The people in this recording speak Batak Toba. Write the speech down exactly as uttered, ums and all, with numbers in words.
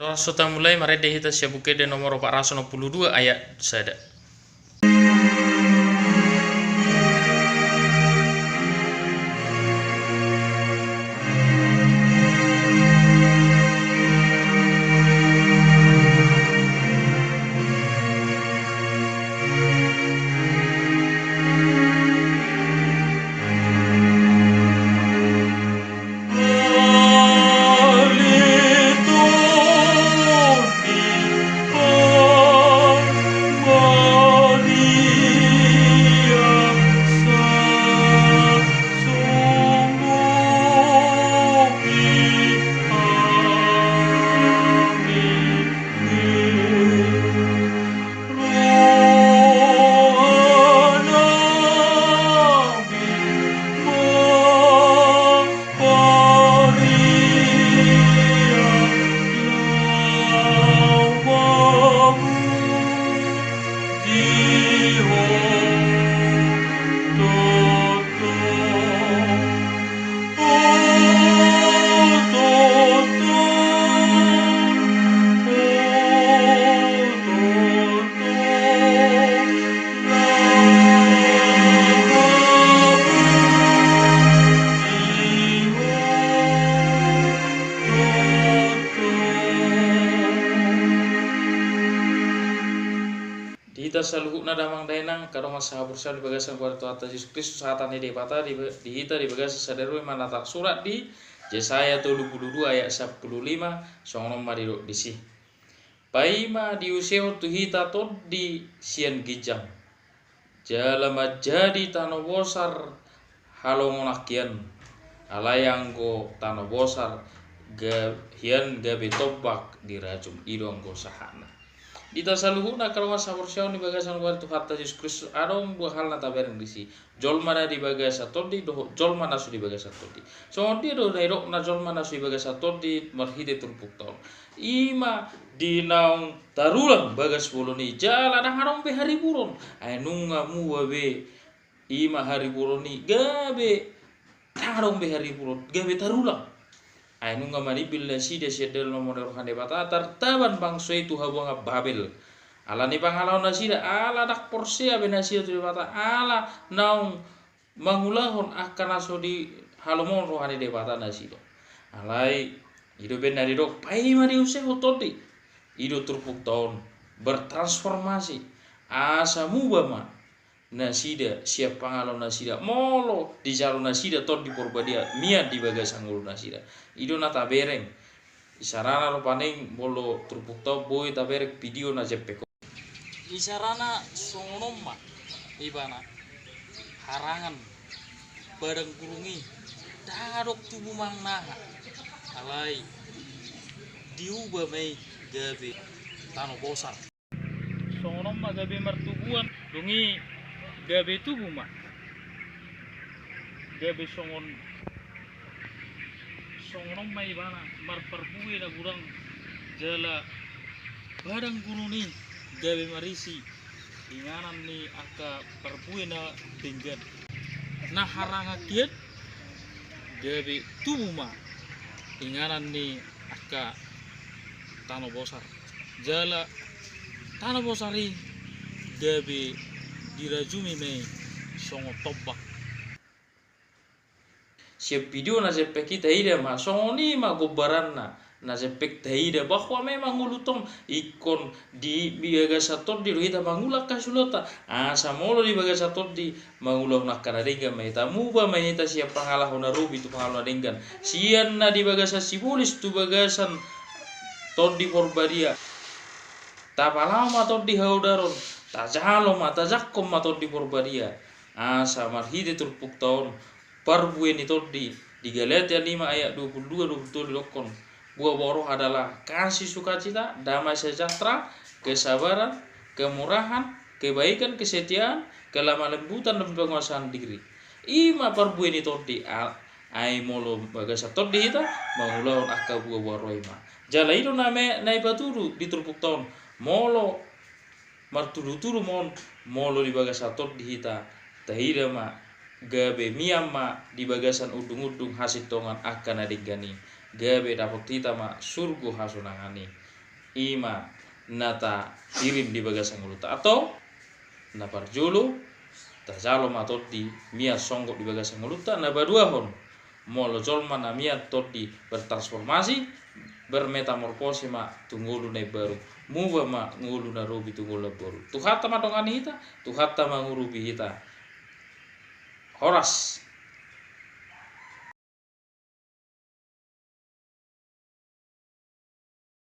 Laos so tamulai marende hita sian Buku Ende nomor opat ratus onom pulu dua ayat sada. Di hita saluhutna damang dainang, angka dongan sahaporseaon di bagasan goar ni Tuhanta Jesus Kristus, hata ni Debata di, di hita di bagasan sadari on, i ma na tarsurat di Jesaya tolu pulu dua ayat sampulu lima, songon on ma didok disi. Paima diusehon tu hita tondi sian ginjang, jala manjadi tano bosar halongonan hian, alai anggo tano bosar ga-, hian gabe tombak dirajum, i do anggo sahatna. Di hita saluhutna angka dongan sahaporseaon di bagasan goar ni Tuhanta Jesus Kristus, adong dua hal na tabereng disi. Jolma na di bagasan tondi dohot jolma na so di bagasan tondi. Songon dia do na didok na jolma na so di bagasan tondi marhite turpukta on? I ma di naung tarulang bagas bolon i, jala ndang adong be hariburon. Ai nunga muba be i ma hariburon i, gabe ndang adong be hariburon, gabe tarulang. Ai nunga manimbil nasida sian dalan na mauliate roha ni Debata, tartaban bangso i tu habuangan Babel. Ala ni pangalaho nasida, ala ndang porsea be nasida tu Debata, ala naung mangulahon angka na so dihalomohon roha ni Debata nasida. Alai i do umbahen na didok, paima diusehon tondi, i do turpukta on bertransformasi, asa muba ma nasida sian pangalaho nasida, molo dijalo nasida Tondi Porbadia mian di bagasan ngolu nasida. I do na tabereng. Isarana rupani molo turpukta on boi tabereng video na jempek on. Isarana songon on ma ibana, harangan padang gurung i, ndang adong tubu manang aha, alai diuba ma i gabe tano bosar. Songon on ma gabe martubuan, dung i gabe tubu ma. Gabe songon, songon on ma ibana marparbue na godang, jala padang gurung i gabe marisi inganan ni angka parbue na denggan. Na harangan hian gabe tubu ma inganan ni angka tano bosar. Jala tano bosar i gabe dirajumi ma i songon tombak. Sian video na jempek i taida ma, songon i ma gombaranna na jempek taida, bahwa memang ngolu tong ingkon di bagasan tondi do hita mangula angka sulaanta. Asa molo di bagasan tondi mangulahon angka na denggan ma hita, muba ma hita sian pangalaho na robi tu pangalaho na denggan, sian na di bagasan sibolis tu bagasan Tondi Porbadia. Tapalaho ma tondi haodaron, tajalo ma, tajangkon ma Tondi Porbadia. Asa marhite turpukta on, parbue ni tondi, di Galatia lima ayat dua puluh dua, dua puluh tolu didokkon, buah-buah roh adalah kasih, sukacita, damai sejahtera, kesabaran, kemurahan, kebaikan, kesetiaan, kelemah lembutan, dan penguasaan diri. I ma parbue ni tondi, a-, ai molo bagasan tondi hita, mangulahon angka buah-buah roh i ma. Jala i do na me-, na ipatudu di turpukta on, molo martudu-tudu ma on, molo di bagasan tondi hita, taida ma, gabe mian ma di bagasan undung-undung hasintongan angka na denggan i, gabe dapot hita ma surgo hasonangan i. I ma na tahirim di bagasan ngolunta. Antong, na parjolo, tajalo ma tondi mian songgop di bagasan ngolunta. Na paduahon, molo jolma na mian tondi bertransformasi, bermetamorfosis ma tu ngolu na imbaru. Muba ma ngolu na robi tu ngolu na imbaru. Tuhanta mandongani hita, Tuhanta mangurupi hita. Horas.